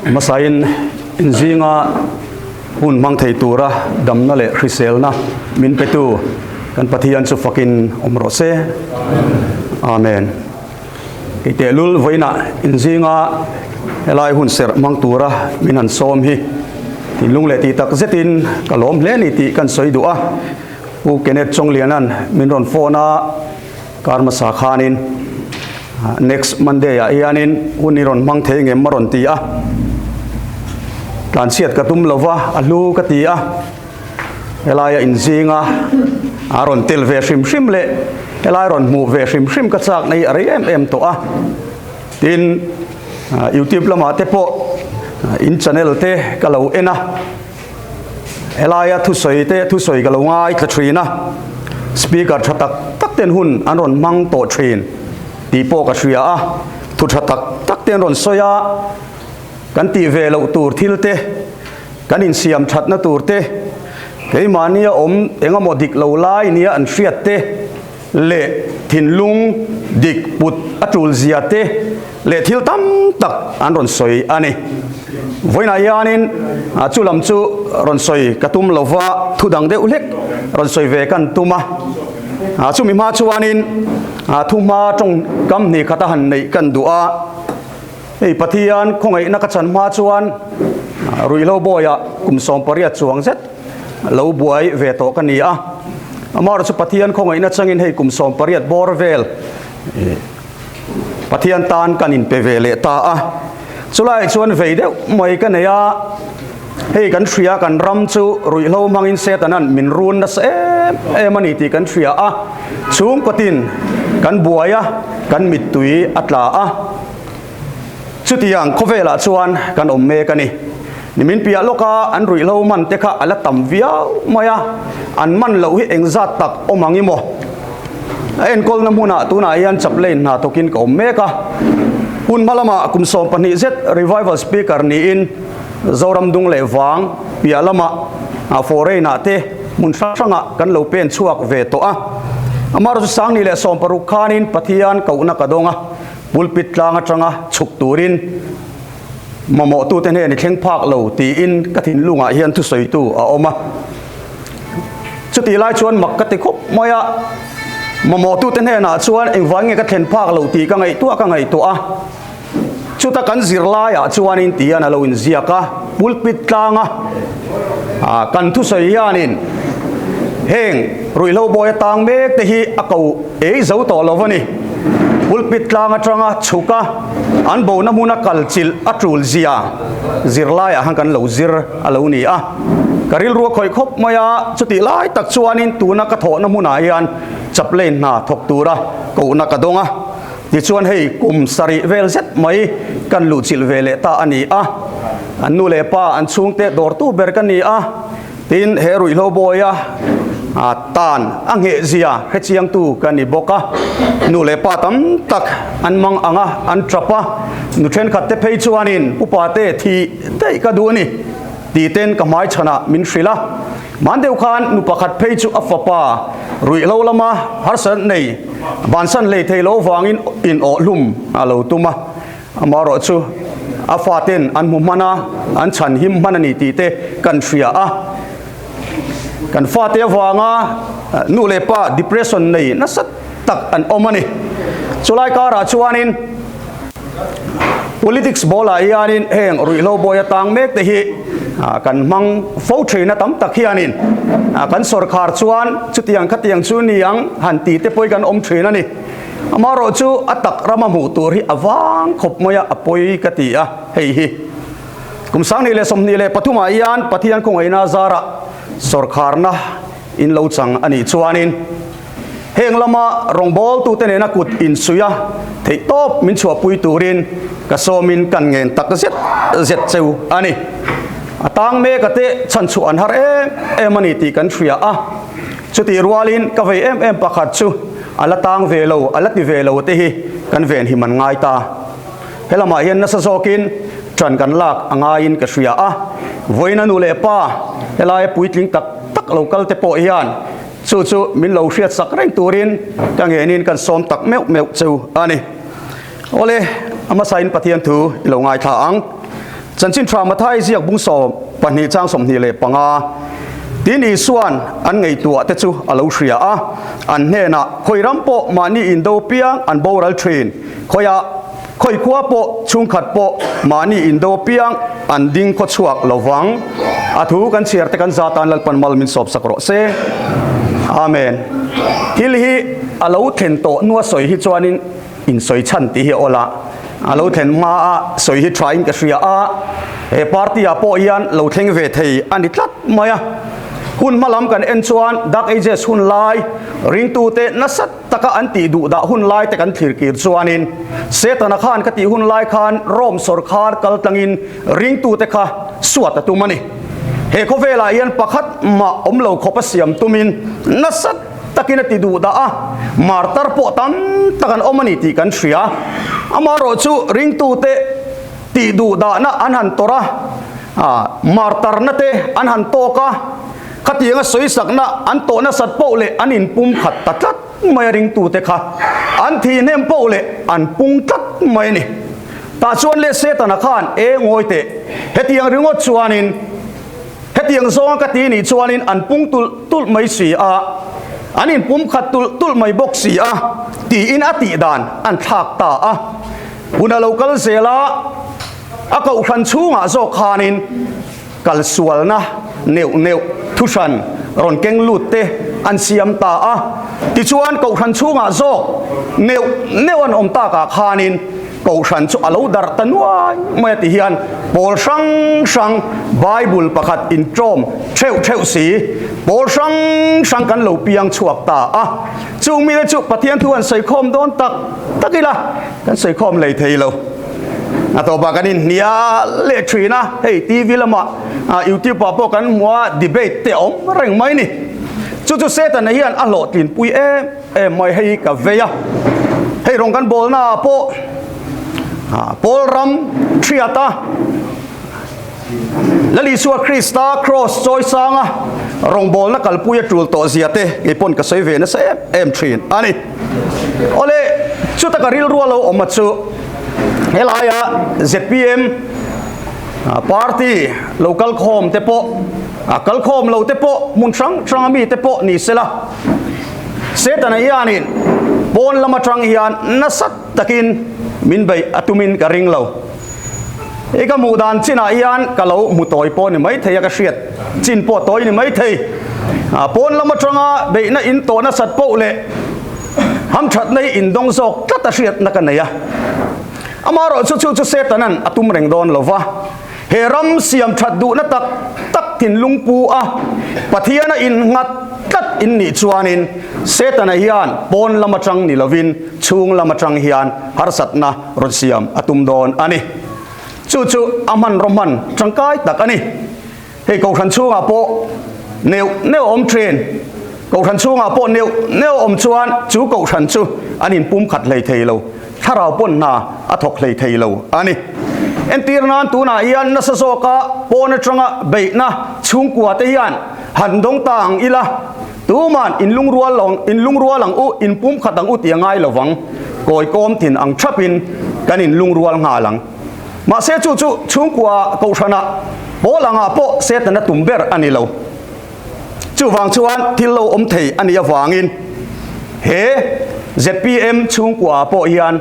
Hmasain inzinga hun hmang thei tura damna leh hriselna min petu kan Pathian chu fakin awm rawh se. Amen. Kei tehlul vawiinah inzinga helai hun serh hmang tura min han sawm hi thinlung leh tih tak zetin ka lawm hle a ni tih kan sawi duh a. Pu Kenneth Chawngliana'n min rawn phone a. Kar hmasa khanin next Monday ah hianin hun i rawn hmang thei ngem a rawn ti a, tlanchhiat ka tum lova a hlu ka ti a, helaia inzinga a rawn tel ve hrim hrim leh helai rawn hmuh ve hrim hrim ka chak na hi a rei em em tawh a, tin youtube lamah te pawh in channel te ka lo en a. Helaia thusawi te thusawi ka lo ngaithla thin a, speaker tha tak tak ten hun an rawn hmang tawh thin tih pawh ka hria a, thu tha tak tak te an rawn sawi a, kan tih ve loh tur thil te, kan insiam thatna tur te, keimahnia awm engemaw dik lo lai nia an hriat te leh thinlung dik put a tul zia te leh thil tam tak an rawn sawi a ni. Vawiinah hianin chu lam chu rawn sawi ka tum lo va, thu dang deuh hlek rawn sawi ve kan tum a. Chumi hma chuanin thu hma tawngkam hnih khata han neih kan duh a. Hei Pathian khawngaihna ka chan hma chuan ruihhlo bawiah kum 18 chuang zet lo buai ve tawh ka ni a. Amaherawhchu Pathian khawngaihna changin hei kum 18 bawr vel Pathian tan kan inpe ve leh ta a. Chulaiah chuan vei deuh mai ka nei a, hei kan hria kan ram chu ruihhlo hmangin Setanan min run nasa em em a ni tih kan hria a, chhungkawtin kan buai a, kan mittui a tla a. Chutiang khawvelah chuan kan awm mek a ni. Nimin piah lawka an ruihhlo man te kha a la tam viau mai a, an man loh hi engzat tak awm ang i maw? A enkawlna hmunah tunah hian chaplain hna thawkin ka awm mek a. Hun hma lamah kum 12 zet revival speaker niin Zoram dung leh vang piah lamah foreign ah te hmun hrang hrangah kan lo pen chhuak ve tawh a. Amaherawhchu 2016 khanin Pathian kohna ka dawng a, pulpit tlang atanga chhuk turin mamawhtute hnen i thleng phak lo tiin ka thinlungah hian thusawitu a awm a. Chutih lai chuan mak ka ti khawp mai a, mamawhtute hnenah chuan engvang nge ka thlen phak lo tih ka ngaihtuah ka ngaihtuah a. Chuta kan zirlaiah chuanin tihian a lo inziak a, pulpit tlanga kan thusawi hianin heng ruihhlo bawi atang mek te hi a ko ei zo tawh lo a ni. Pulpit tlang atanga chhuk a, an bona hmuna kal chilh a tul zia zirlaiah khan kan lo zir a lo ni a. Ka rilru a khawih khawp mai a, chutih lai tak chuanin tuna ka thawhna hmunah hian chaplain hna thawk tura kohna ka dawng a. Tichuan hei kum sarih vel zet mai kan luhchilh ve leh ta a ni a. An nu leh pa an chhungte dawrtu ber ka ni a. Tin, he ruihhlo bawia tan a ngheh zia hrechiangtu ka ni bawk a. Nu leh pa tam tak an mang ang a, an tap a. Nu thenkhat te phei chuanin upate thih daih ka duh a ni tih ten ka hmai chhanah min hrilh a. Hman deuh khan nu pakhat phei chu a fapa ruihhlo lama harsat nei vansan hlei thei lo vangin in awh hlum a lo tum a. Amaherawh chu a faten an hmu hman a, an chhan him hman a ni tih te kan hria a. Kan fate avanga nu leh pa depression nei nasa tak an awm a ni. Chulai karah chuanin politics ball-ah hianin heng ruihhlo bawi atang mek te hi kan hmang fo thin a tam tak hianin kan sawrkhar chuan chutiang khatiang chu ni ang han tih te pawh hi kan awm thin a ni. Amaherawh chu a tak rama hmuh tur hi a vang khawp mai a, a pawi ka ti a, hei hi kum 2023 ah hian Pathian khawngaihna zarah sawrkharna in lo chang a nih chuanin heng lama rawngbawltute nena kut insuih a theih tawp min chhuahpui turin ka sawmin kan ngen tak zet zet cheu a ni. A tang mek a te chhan chhuah an har em em a ni tih kan hria a, chutih rualin ka vei em em pakhat chu A la tang ve lo, a la ti ve lo te hi kan ven him an ngai ta. Helamah hian nasa zawkin ṭan kan lak a ngaiin ka hria a, vawiina nu leh pa helaia puitling tak tak lo kal te pawh hian chu chu min lo hriat sak reng turin ka ngenin kan sawm tak meuh meuh cheu a ni. Awle, a hmasain Pathian thu i lo ngaithla ang. Chanchin Tha Mathai ziak bung 12 chang 25. Tin Isua'n an ngaihtuah te chu a lo hria a, an hnenah, Khawi ram pawh mahni indo piang an boral thin, khawiah khawi khua pawh chhungkhat pawh mahni indo piang an ding khaw chhuak lo vang. A thu kan chhiar te kan za tan Lalpan mal min sawp sak rawh se. Amen. Thil hi a lo thlen tawh hnua sawi hi chuanin insawi chhan tih hi a awl a, a lo thlen hma a sawi hi tha in ka hria a, he party ah pawh hian lo thleng ve thei a ni tlat mai a. Hun hma lam kan en chuan Dark Ages hun lai ringtute nasa taka an tih duh dah hun lai te kan thlir kir chuanin Setana khan ka tih hun lai khan Rome sawrkhar kal tlangin ringtute kha suat a tum a ni. He khawvelah hian pakhat mah awm lo khawp a siam tumin nasa takin a ti duh dah a, martar pawh tam tak an awm a ni tih kan hria. Amaherawh chu ringtute tih duh dahna an han tawrh a, martarna te an han tawk a, khatianga sawisakna an tawh nasat poh leh an inpum khat ta tlat mai a ringtute kha an thih hnem poh leh an pung tlat mai a ni. Tah chuan leh Setana khan, E ngawi teh, hetiang ringawt chuanin, Hetiang zawnga ka ti nih chuanin an pung tulh tulh mai si a, an inpum khat tulh tulh mai bawk si a, tiin a tih dan an thlak ta a. Hun a lo kal zel a, a kohhran chhungah zawk khanin kalsualna neuh neuh thuhran rawn keng lut te an siam ta a. Tichuan kohhran chhungah zawk neuh neuh an awm takah khanin, Kohhran chu a lo darh ta nuai mai a ti hian pawl hrang hrang Bible pakhat inṭawm theuh theuh si, pawl hrang hrang kan lo piang chhuak ta a. Chung mite chu Pathian thu an sawikhawm dawn tak tak ila kan sawikhawm lei thei lo. A tawpah kan inhnial leh thin a, hei TV lamah YouTube ah pawh kan hmu a, debate te a awm reng mai ni. Chu chu Setana hian a hlawhtlinpui em. Em mai hei ka vei a, hei rawng kan bawlna ah pawh Paul ram thiat a, Lal Isua Krista cross chawi sang a rawngbawlna kalpui a tul tawh zia te kei pawn ka sawi ve nasa em em thin a ni. Awle chuta ka rilru a lo awm a chu helaia zpm party lo kal khawm te pawh a kal khawm lo te pawh hmun hrang hrang a mi te pawh ni sela, Setana hianin pawn lam atang hian nasa takin min beih a tumin ka ring lo. I ka hmuh dan chinah hian ka lo hmu tawi pawh ni maithei a, ka hriat chin pawh tawi ni maithei. Pawn lam atanga beihna in tawh nasat poh leh hamthatna hi indawng zawk tlat a hriatna ka nei a. Amaherawhchu chu chu Setanan a tum reng dawn lo va. He ram siam that duhna tak tak thinlung pu a, Pathiana innghat tlat in nih chuanin Setana hian pawn lam atang ni lovin chhung lam atang hian harsatna rawn siam a tum dawn a ni. Chu chu a hmanraw hman tangkai tak a ni. Hei Kohhran chhungah pawh neuh neuh a awm thin. Kohhran chhungah pawh neuh neuh a awm chuan chu Kohhran chu an inpumkhat hlei thei lo. Thlarau pawn hna a thawk hlei thei lo a ni. Entir nan tunah hian nasa zawka pawn atanga beihna chhungkua te hian han dawng ta ang ila, tuman inlungrual lo inlungrual ang u, inpumkhat ang u tih a ngai lo vang. Kawi kawm thin ang thapin kan inlungrual nghal ang. Mahse chu chu chhungkua kohhranah pawl angah pawh Setana tum ber a ni lo. Chuvang chuan thil lo awm thei a nih avangin he zpm chhungkua pawh hian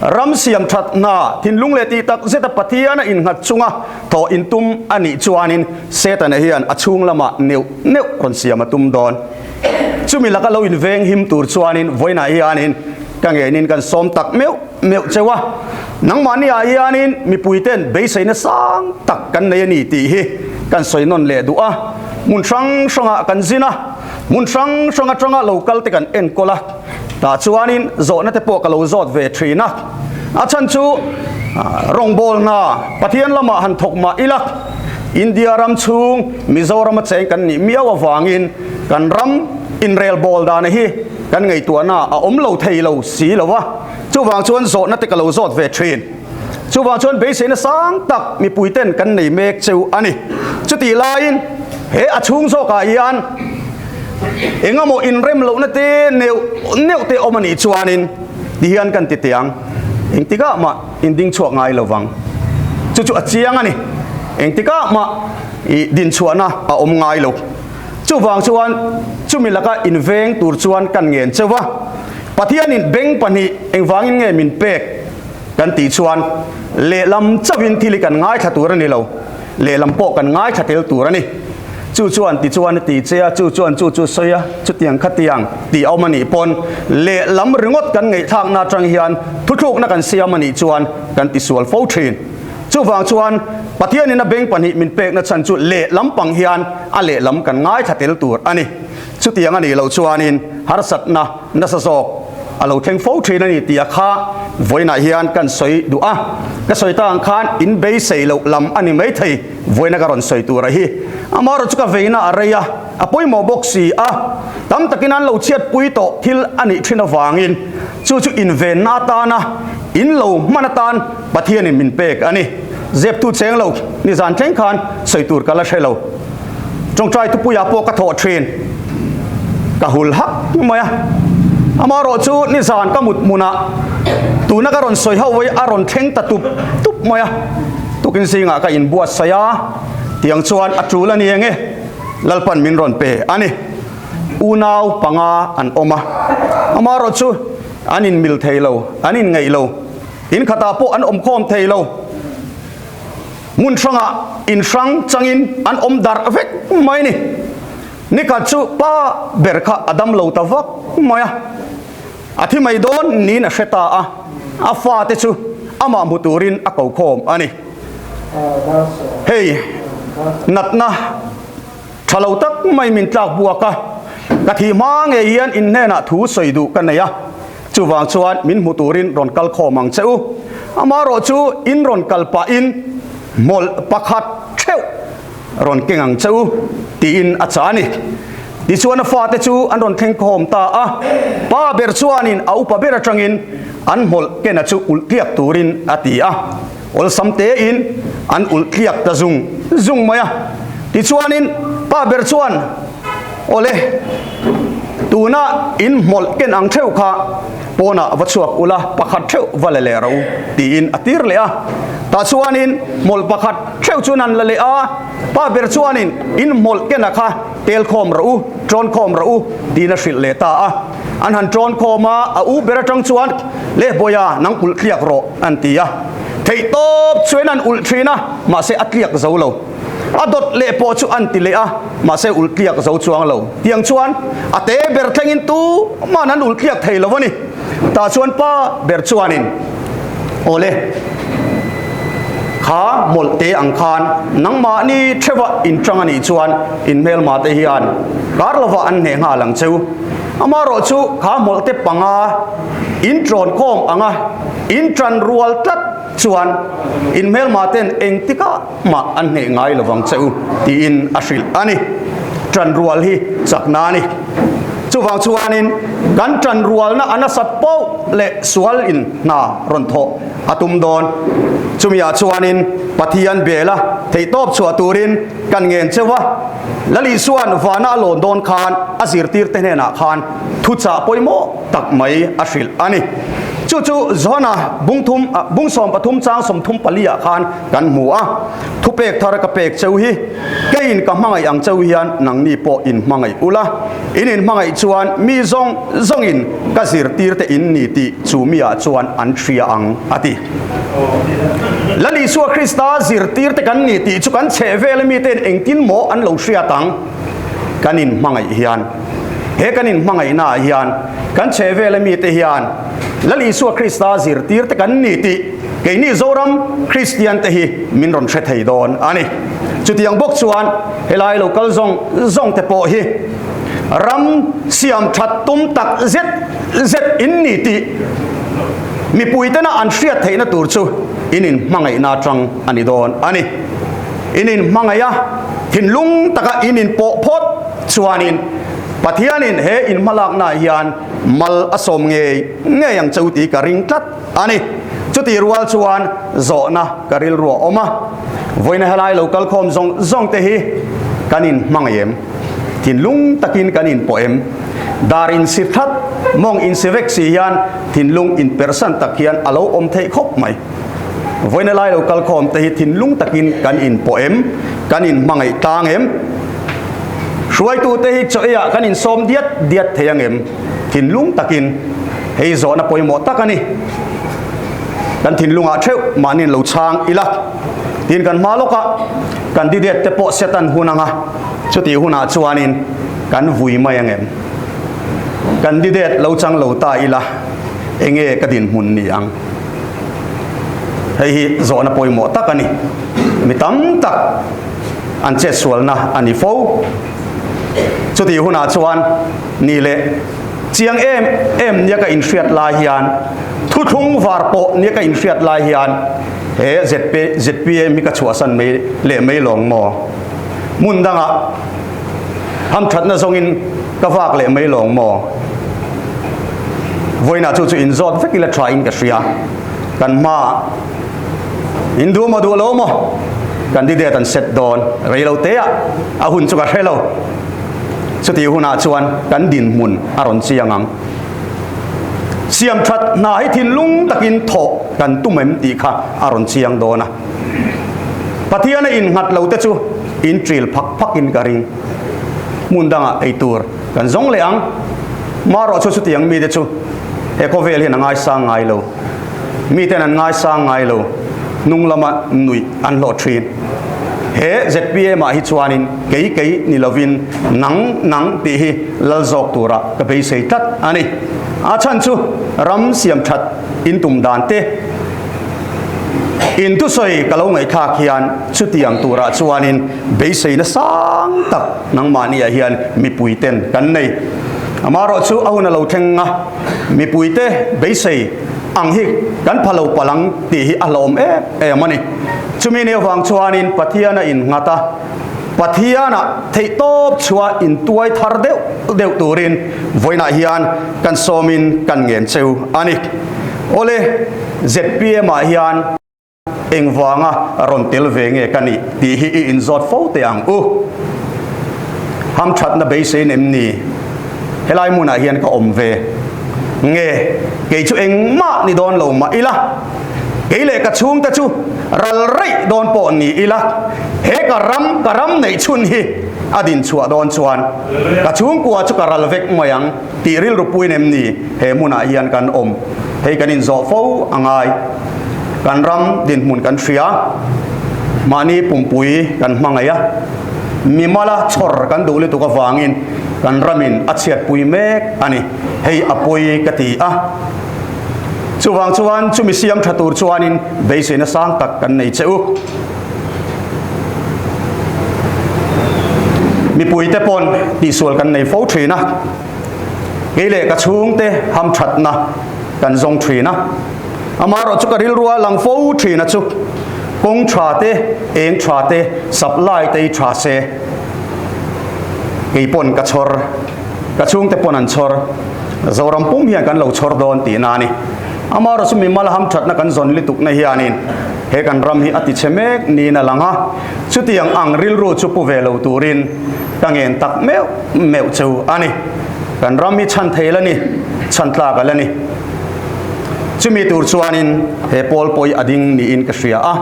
ram siam that hna thinlung leh tih tak zeta Pathian a innghat chunga thawh intum a nih chuanin Setana hian a chhung lamah neuh neuh rawn siam a tum dawn. Chumi laka lo inveng him tur chuanin vawiinah hianin ka ngenin kan sawm tak meuh meuh cheu a, nangmahni ah hianin mipuiten beiseina sang tak kan nei a ni tih hi kan sawi nawn leh duh a, hmun hrang hrangah kan zin a, hmun hrang hrang atanga lo kal te kan enkawl a, tah chuanin zawhna te pawh ka lo zawt ve thin a, a chhan chu rawngbawlna Pathian lamah han thawk mah ila India ram chhung Mizoram a cheng kan nih miau avangin kan ram inrelbawl dana hi kan ngaihtuahna a awm lo thei lo si lo a, chuvang chuan zawhna te ka lo zawt ve thin. Chuvang chuan beiseina sang tak mipui ten kan nei mek cheu a ni. Chutih laiin he a chhung zawkah hian engemaw inrem lohna te neuh neuh te awm a nih chuanin ti hian kan ti teh ang, engtikah mah inding chhuak ngai lo vang. Chu chu a chiang a ni. Engtikah mah i dinchhuahna a awm ngai lo. Chuvang chuan chumi laka inveng tur chuan kan ngen cheu va. Pathianin beng pahnih engvangin nge min pek kan tih chuan lehlam chauhin thil hi kan ngaithla tur a ni lo, lehlam pawh kan ngaithla tel tur a ni. Chu chuan tichuan a ti che a, chu chuan chu chu sawi a, chutiang khatiang tih a awm a nih pawn lehlam ringawt kan ngaihthlakna atang hian thuthlukna kan siam a nih chuan kan tisual fo thin. Chuvang chuan Pathianin a beng pahnih min pekna chhan chu lehlam pang hian a lehlam kan ngaithla tel tur a ni. Chutiang a nih loh chuanin harsatna nasa zawk a lo thleng fo thin a ni tih a kha vawiinah hian kan sawi duh a. Ka sawi ta ang khan in beisei loh lam a ni maithei vawiina ka rawn sawi tur a hi. Amaherawhchu chu ka veina a rei a, a pawimawh bawk si a, tam takin an lo chhiatpui tawh thil a nih thin avangin chu chu invenna atana in lo hman atan Pathianin min pek a ni. Zeptu cheng lo, nizan thleng khan sawi tur ka la hre lo. Tawngtai tupuiah pawh ka thawh thin. Ka hul hak mai a. Amaherawh chu nizan ka mut hmunah tuna ka rawn sawi ho hi a rawn thleng ta tup tup mai a. Tukin zingah ka inbuatsaih a, tiang chuan a tul a ni enge Lalpan min rawn pe a ni. Unau panga an awm a. Amaherawh chu an inmil thei lo, an inngeih lo. In khatah pawh an awm khawm thei lo. Hmun hrangah in hrang changin an awm darh vek mai ni. Nikhat chu pa ber kha a dam lo ta vak mai a. A thi mai dawn niin a hre ta a, a fate chu amah hmu turin a ko khawm a ni. Hei natna tha lo tak mai min tlak buak a, ka thih hma ngei hian in hnenah thu sawi duh ka nei a. Chuvang chuan min hmu turin rawn kal khawm ang che u. Amaherawh chu in rawn kal pahin hmawlh pakhat theuh rawn keng ang che u, tiin a chah a ni. Tichuan a fate chu an rawn thleng khawm ta a. Pa ber chuanin a upa ber atangin an hmawlh kena chu ulh tliak turin a ti a. Awlsam tein an ulh tliak ta zung zung mai a. Tichuanin pa ber chuan, Awle, tuna in hmawlh ken ang theuh kha pawnah va chhuak ula, pakhat theuh va la leh rawh u, tiin a tir leh a. Tah chuanin hmawlh pakhat theuh chuan an la leh a, pa ber chuanin in hmawlh kena kha tel khawm rawh u, ṭawn khawm rawh u, tiin a hrilh leh ta a. An han ṭawn khawm a, a u ber aṭang chuan, Le Bawiha, nang ulh tliak rawh, an ti a. Theih tawp chuan an ulh ṭhin a, mahse a tliak zo lo. A dawt leh pawh chu an ti leh a, mahse ulh tliak zo chuang lo. Tiang chuan a te ber thlengin tuman an ulh tliak thei lo a ni. Tah chuan pa ber chuanin, Awle, kha mawlh te ang khan nangmahni theuha inṭang a nih chuan in hmelmate hian kar lovah an hneh nghal ang cheu. Amaherawh chu kha mawlh te panga in ṭawn khawm anga in ṭan rual tlat chuan in hmelmaten engtikah mah an hneh ngai lo vang che u tiin a hrilh a ni. Ṭanrual hi chakna a ni. Chuvang chuanin kan ṭanrualna a nasat poh leh sual in hna rawn thawh a tum dawn. Chumiah chuanin Pathian bela theihtawp chhuah turin kan ngen cheu a. Lal Isua'n vana a lawn dawn khan a zirtirte hnenah khan thuchah pawimawh tak mai a hrilh a ni. Chu chu Johana bungthum bungsawm pathum chang 34 ah khan kan hmu a, Thupek thar ka pek cheu hi, keiin ka hmangaih ang cheu hian nangni pawh in hmangaih ula, in inhmangaih chuan mi zawng zawngin ka zirtirte in ni tih chu miah chuan an hria ang, a ti. Lal Isua Krista zirtirte kan ni tih chu kan chhehvela mite'n engtin maw an lo hriat ang? Kan inhmangaih hian, he kan inhmangaihnaah hian kan chhehvela mite hian Lal Isua Krista zirtirte kan ni tih Keini Zoram Kristian te hi min rawn hre thei dawn a ni. Chutiang bawk chuan helai lo kal zawng zawng te pawh hi ram siam that tum tak zet zet in ni tih mipui tena an hriat theihna tur chu in inhmangaihna atang a ni dawn a ni. In inhmangaih a, thinlung taka in inpawh phawt chuanin Pathianin he inhmalaknaah hian mal a sawm ngei ngei ang cheu tih ka ring tlat. A ni. Chutih rual chuan zawhna ka rilru a awm a, vawiina helai lo kal khawm zawng zawng te hi kan inhmangaih em? Thinlung takin kan inpawh em? Dar insi that, mawng insi vek si hian thinlung inpersan tak hian a lo awm theih khawp mai. Vawiina lai lo kalkhawm te hi thinlung takin kan inpawh em? Kan inhmangaih tlang em? Hruaitute hi chaw eiah kan insawm diat diat thei ang em? Thinlung takin hei zawhna pawimawh tak a ni. Kan thinlungah theuh mahni lo chhang ila. Tin kan hma lawkah candidate te pawh set an hun ang a, chutih hunah chuanin kan vui mai ang em? Candidate lo chang lo ta ila enge ka dinhmun ni ang? Hei hi zawhna pawimawh tak a ni. Mi tam tak an chetsualna a ni fo. Chutih hunah chuan ni leh chiang em em nia ka inhriat lai hian, thuthlung var pawh nia ka inhriat lai hian he ZPM hi ka chhuahsan mai leh mai lawng maw? Hmun dangah hamthatna zawngin ka vak leh mai lawng maw? Vawiinah chu chu inzawt vek ila tha in ka hria. Kan hmaah in duh maw duh lo maw? Candidate an set dawn rei lo te ah a hun chu ka hre lo. Chutih hunah chuan kan dinhmun a rawn chiang ang. Siam that hna hi thinlung takin thawh kan tum em tih kha a rawn chiang dawn a. Pathiana innghat lo te chu in ṭil phak phak in ka ring. Hmun dangah ei tur kan zawng leh ang. Marawh chu chutiang mite chu he khawvel hian a ngaisang ngai lo. Miten an ngaisang ngai lo. Hnung lama nuih an hlawh ṭhin. He zpm ah hi chuanin kei kei ni lovin nang nang tih hi lal zawk turah ka beisei tlat a ni. A chhan chu ram siam ṭhat in tum dan te in thusawi ka lo ngaihthlak hian chutiang turah chuanin beiseina sang tak nangmahniah hian mipui ten kan nei. Amaherawh chu a hun a lo thleng a, mipuite beisei ang hi kan pha lo palh ang tih hi a hlauhawm em em a ni. Chumi ni avang chuanin Pathian a innghat a, Pathianah theihtawp chhuah intuai thar deuh deuh turin vawiinah hian kan sawmin kan ngen cheu a ni. Awle, zpm ah hian engvanga rawn tel ve nge ka nih tih hi i inzawt fo teh ang u. Hamthatna beisein em ni? Helai hmunah hian ka awm ve nge? Kei chu engmah ni dawn lo mah ila, kei leh ka chhungte chu ral reih dawn pawh ni ila, he ka ram, ka ram neih chhun hi a din chhuah dawn chuan ka chhungkua chu ka ral vek mai ang tih rilru puin em ni he hmunah hian kan awm? Hei kan inzawh fo a ngai. Kan ram dinhmun kan hria, mahni pumpui kan hmangaih a, mimala chhawr kan duh lutuk avangin kan ramin a chhiatpui mek a ni. Hei a pawi ka ti a. Chuvang chuan chumi siam tha tur chuanin beiseina sang tak kan nei che u. Mipuite pawn tihsual kan nei fo thin a. Kei leh ka chhungte hamthatna kan zawng thin a. Amaherawh chu ka rilrua lang fo thin a chu kawng tha te, eng tha te, supply te hi tha se. Kei pawn ka chhawr, ka chhungte pawn an chhawr, Zoram pum hian kan lo chhawr dawn tihna a ni. Amaherawh chu mimal hamthatna kan zawn litukna hianin he kan ram hi a ti chhe mek niin a lang a, chutiang ang rilru chu pu ve lo turin ka ngen tak meuh meuh chu a ni. Kan ram hi chhan thei la ni, chhan tlak a la ni. Chumi tur chuanin he pawl pawi a ding niin ka hria a,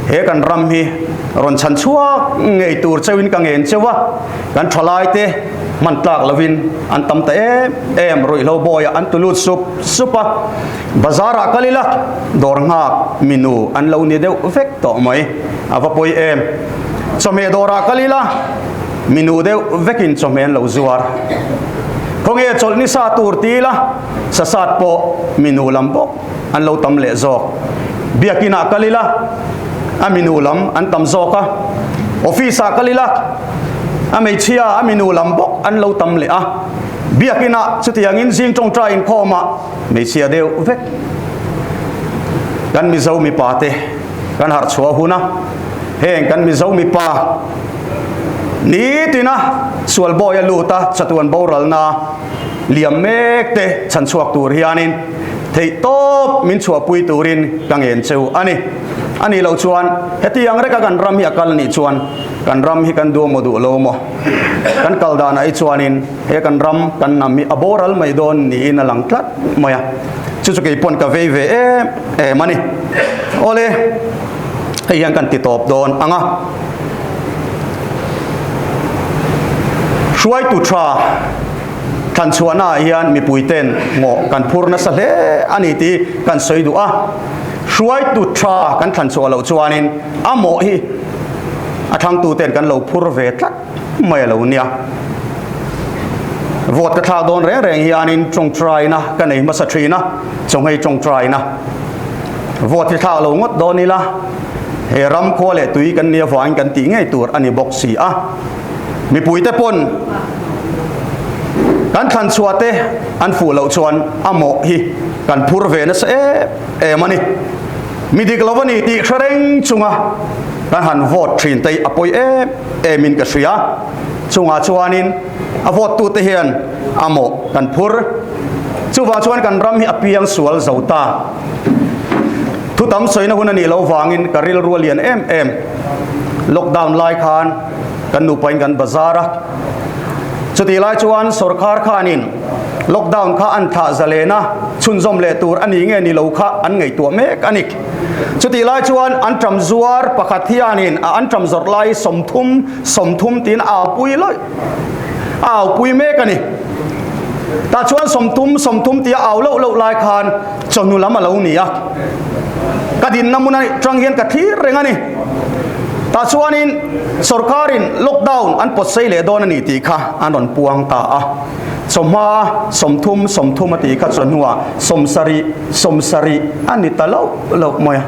he kan ram hi rawn chhan chhuak ngei tur cheuhin ka ngen cheu a, kan thalaite hman tlak lovin an tam ta em em, ruihhlo bawiah an tu lut sup sup a, bazar ah kal ila dawr nghak minu an lo ni deuh vek tawh mai, a va pawi em. Chawhmeh dawrah kal ila minu deuh vekin chawhmeh an lo zuar. Khawnge chawlh ni sa tur ti ila sasat pawh minu lam bawk an lo tam leh zawk. Biakinah kal ila a minu lam an tam zawk a, office ah kal ila a hmeichhia a minu lam bawk an lo tam leh a. Biakinah chutiangin zing tawngtai inkhawmah hmeichhia deuh vek kan Mizo mipa te kan harh chhuah hun a, heng kan Mizo mipa nitina sual bawi a lut a chatuan boralna liam mek te chhan chhuak tur hianin theih tawp min chhuahpui turin ka ngen cheu a ni. A nih loh chuan heti ang reka kan ram hi a kal nih chuan kan ram hi kan duh maw duh lo maw? Kan kal danah hi chuanin he kan ram kan hnam hi a boral mai dawn niin a lang tlat mai a. Chu chu kei pawn ka vei ve em em a ni. Awle, hei hian kan ti tawp dawn ang a. Hruaitu tha thlanchhuahna ah hian mipui ten ngawh kan phur nasa hle a ni tih kan sawi duh a. Hruaitu tha kan thlanchhuah loh chuanin a mawh hi a thlangtu ten kan lo phur ve tlat mai a lo nia. Vote ka thlak dawn reng reng hianin tawngtaina ka nei hmasa thin a, chawngei tawngtaina. Vote hi thlak lo ngawt dawn ila, he ram khua leh tui kan nih avangin kan tih ngei tur a ni bawk si a. Mipuite pawn kan thlan chhuah te an fuh loh chuan a mawh hi kan phur ve nasa em em a ni. Mi dik lo a ni tih hre reng chunga kan han vote thin te hi a pawi em em in ka hria. Chungah chuanin a vote tute hian a mawh kan phur. Chuvang chuan kan ram hi a piang sual zo ta. Thu tam sawina hun a nih loh vangin ka rilru a lian em em. Lockdown lai khan kan nupain kan bazar a. Chutih lai chuan sorkar khanin lockdown kha an thlah zalen a, chhunzawm leh tur a ni nge ni lo kha an ngaihtuah mek a ni. Chutih lai chuan anṭam zuar pakhat hianin a anṭam zawrh lai 30, 30 tiin a aupui lawih a aupui mek a ni. Tah chuan 30, 30 tia au loh loh lai khan chawhnu lam a lo ni a. Ka dinna hmun aṭang hian ka thlir reng a ni. Tah chuanin sorkarin lockdown an pawt sei leh dawn a ni tih kha an rawn puang ta a. Chawhma 30, 30 a tih kha chawhnuah 70, 70 a ni ta loh loh mai a.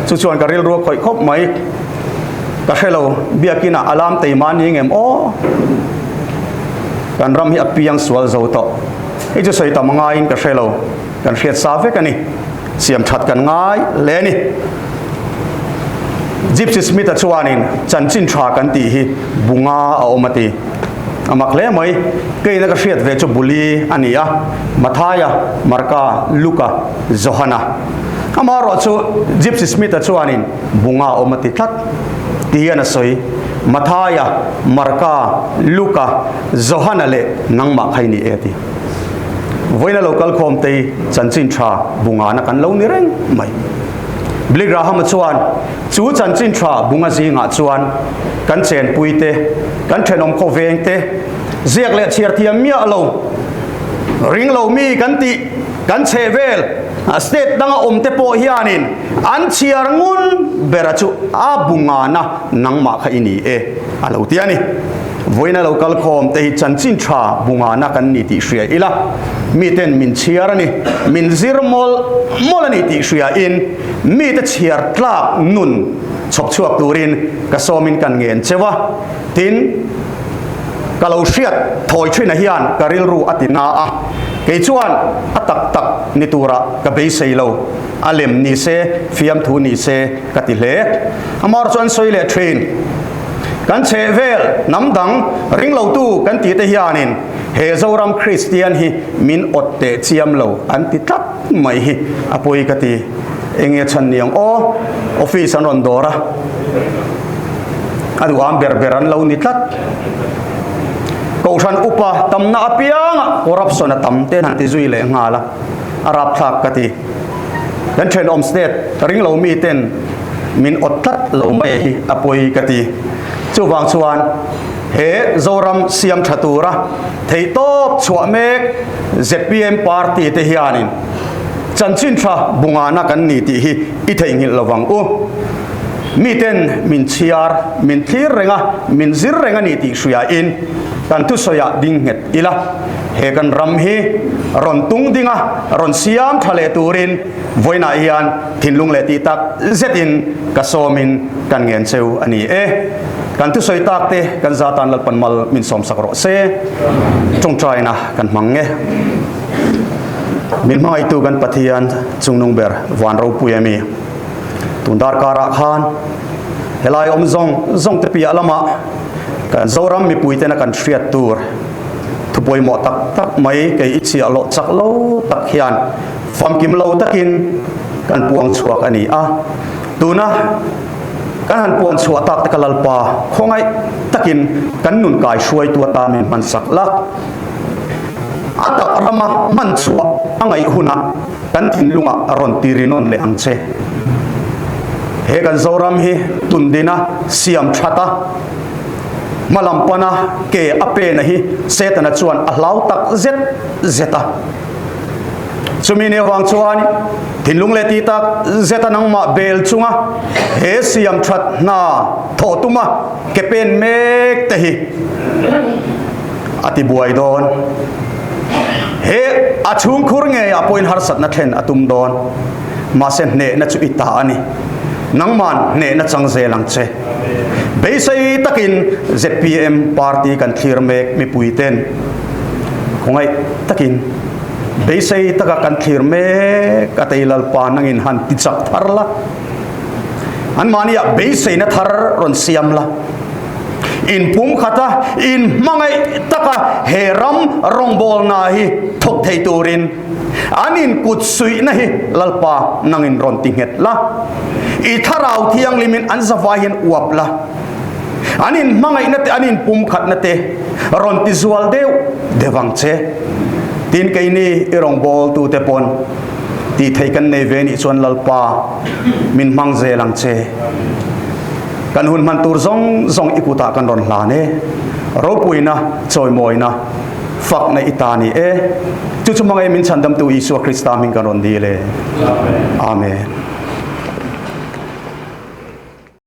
Chu chuan ka rilru a khawih khawp mai. Ka hre lo, biakinah alarm tei mahni ngem aw. Kan ram hi a piang sual zo tawh. Hei chu sawi tam ngaiin ka hre lo. Kan hriat sa vek a ni. Siam that kan ngai hle a ni. Gypsy Smith-a chuanin chanchin tha kan tih hi bunga a awm a ti. A mak hle mai. Keina ka hriat ve chu buli a ni a, Mathaia, Marka, Luka, Johana. Amaherawh chu Gypsy Smith-a chuanin bunga a awm a ti tlat ti hian a sawi. Mathaia, Marka, Luka, Johana leh nangmah kha i ni e a ti. Vawiina lo kal khawm te hi chanchin tha bungana kan lo ni reng mai. Billy Graham-a chuan chu chanchin tha bunga zingah chuan kan chenpui te, kan thenawm khawveng te, ziak leh chhiar thiam miah lo, ring lo mi kan tih, kan chheh vel state danga awm te pawh hianin an chhiar ngun bera chu a bungana nangmah kha i ni e a lo ti a ni. Vawiina lo kal khawm te hi chanchin tha bungana kan ni tih hria ila, miten min chhiar a ni, min zir mawlh mawlh a ni tih hria in mite chhiar tlak nun chhawp chhuak turin ka sawmin kan ngen cheu a, tin ka lo hriat thawi thin a hian ka rilru a ti na a, kei chuan a tak tak ni tura ka beisei lo, a lem ni se, fiamthu ni se ka ti hle. Amar chu an sawi leh thin. Kan chhehvel hnam dang ringlotu kan tih te hianin he Zoram Kristian hi min awt teh chiam lo an ti tlat mai hi a pawi ka ti. Enge chhan ni ang aw? Office an rawn dawr a, a duham ber ber an lo ni tlat. Kohhran upa tamna apiangah corruption a tam te an han ti zui leh nghal a, a rapthlak ka ti. Kan thenawm state ringlo miten min awt tlat lo mai hi a pawi ka ti. Chuvang chuan he Zoram siam tha tura theihtawp chhuah mek zpm party te hianin chanchin tha bungana kan ni tih hi i theihnghilh lovang u. Miten min chhiar, min thlir reng a, min zir reng a ni tih hriain kan thusawiah ding nghet ila. He kan ram hi rawn tung ding a, rawn siam tha leh turin vawiinah hian thinlung leh tih tak zetin ka sawmin kan ngen cheu a ni e. Kan thusawi tak te kan za tan Lalpan mal min sawmsak rawh se. Tawngtaina kan hmang nge. Min hmangaihtu kan Pathian chungnung ber van ropui a mi. Tun darkarah khan helai awm zawng zawng te piah lamah kan Zoram mipuitena kan hriat tur Thu pawimawh tak tak mai kei i chhiah loh chak lo tak hian famkim lo takin kan puang chhuak a ni a. Tuna kan han puan chhuah tak te ka Lalpa khawngaih takin kan nun kai hruaitu atan min hmansak la. A tak rama hman chhuah a ngaih hunah kan thinlungah rawn ti ri nawn leh ang che. He kan Zoram hi tundina siam that a, hmalam pana ke a pena hi Setana chuan a hlau tak zet zet a. Chumi ni avang chuan thinlung leh ti tak zeta nangmah bel chunga he siam that hna thawh tuma ke pen mek te hi a ti buai dawn. He a chhungkhur ngeiah pawhin harsatna thlen a tum dawn. Mahse hnehna chu i ta a ni. Nangman hnehna chang zel ang che. Beisei takin zpm party kan thlir mek mipui ten khawngaih takin beisei taka kan thlir mek a tei Lalpa nangin han ti chak thar la, anmahniah beiseina thar rawn siam la, inpumkhata inhmangaih taka he ram rawngbawlna hi thawk thei turin An inkut suihna hi Lalpa nangin rawn ti nghet la, i Thlarau Thianghlimin an zavai hian uap la, an inhmangaihna te, an inpumkhatna te rawn ti zual deuh deuh ang che. Tin, keini i rawngbawltute pawn tih theih kan nei ve nih chuan Lalpa min hmang zel ang che. Kan hun hman tur zawng zawng i kutah kan rawn hlan e. Ropuina, chawimawina. Fakna i ta ni e. Chu chu hmangaih min chhandamtu Isua Krista hming kan rawn dil e. Amen.